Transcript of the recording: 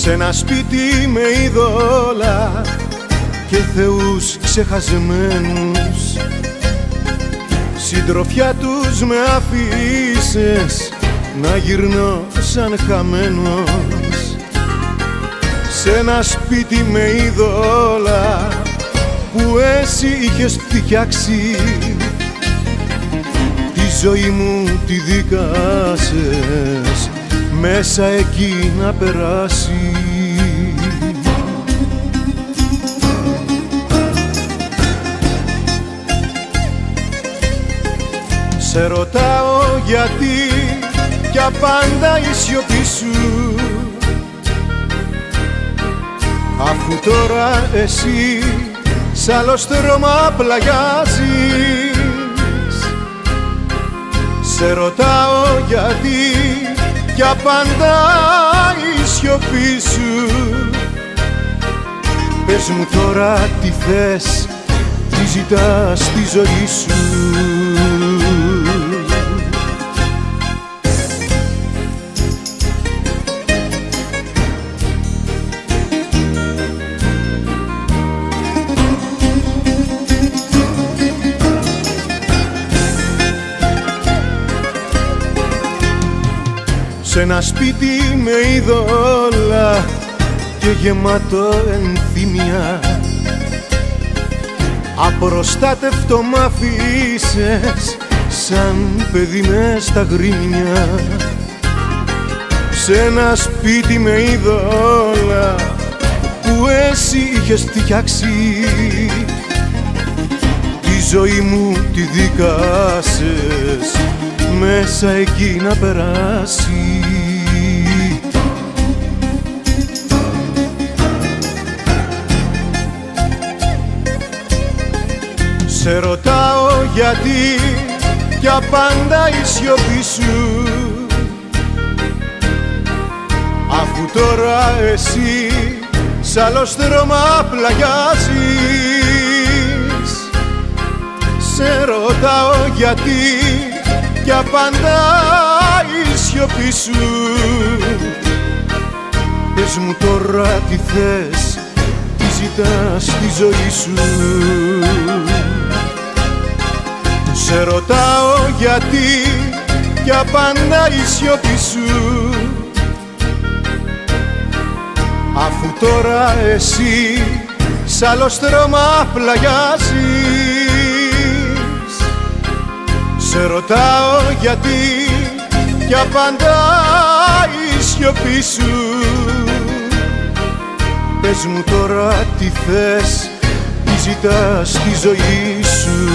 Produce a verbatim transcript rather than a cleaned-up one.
Σ' ένα σπίτι με είδωλα και θεούς ξεχασμένους, συντροφιά τους με άφησες να γυρνώ σαν χαμένος. Σ' ένα σπίτι με είδωλα που εσύ είχες φτιάξει, τη ζωή μου τη δίκασες, μέσα εκεί να περάσει. Σε ρωτάω γιατί κι απάντα η σιωπή σου, αφού τώρα εσύ σ' άλλο στρώμα πλαγιάζεις. Σε ρωτάω γιατί κι απάντα η σιωπή σου. Πες μου τώρα τι θες, τι ζητάς στη ζωή σου. Σ' ένα σπίτι με είδωλα και γεμάτο ενθύμια, απροστάτευτο μ' άφησες, σαν παιδί μες στα γρήμια. Σ' ένα σπίτι με είδωλα που εσύ είχες φτιάξει, τη ζωή μου τη δίκασες, μέσα εκεί να περάσει. Σε ρωτάω γιατί κι απάντα η σιωπή σου, αφού τώρα εσύ σ' άλλο στρώμα πλαγιάζεις. Σε ρωτάω γιατί κι απάντα η σιωπή σου. Πες μου τώρα τι θες, τι ζητάς στη ζωή σου. Σε ρωτάω γιατί κι απάντα η σιωπή σου, αφού τώρα εσύ σ' άλλο στρώμα πλαγιάζεις. Σε ρωτάω γιατί κι απάντα η σιωπή σου. Πες μου τώρα τι θες, τι ζητάς στη ζωή σου.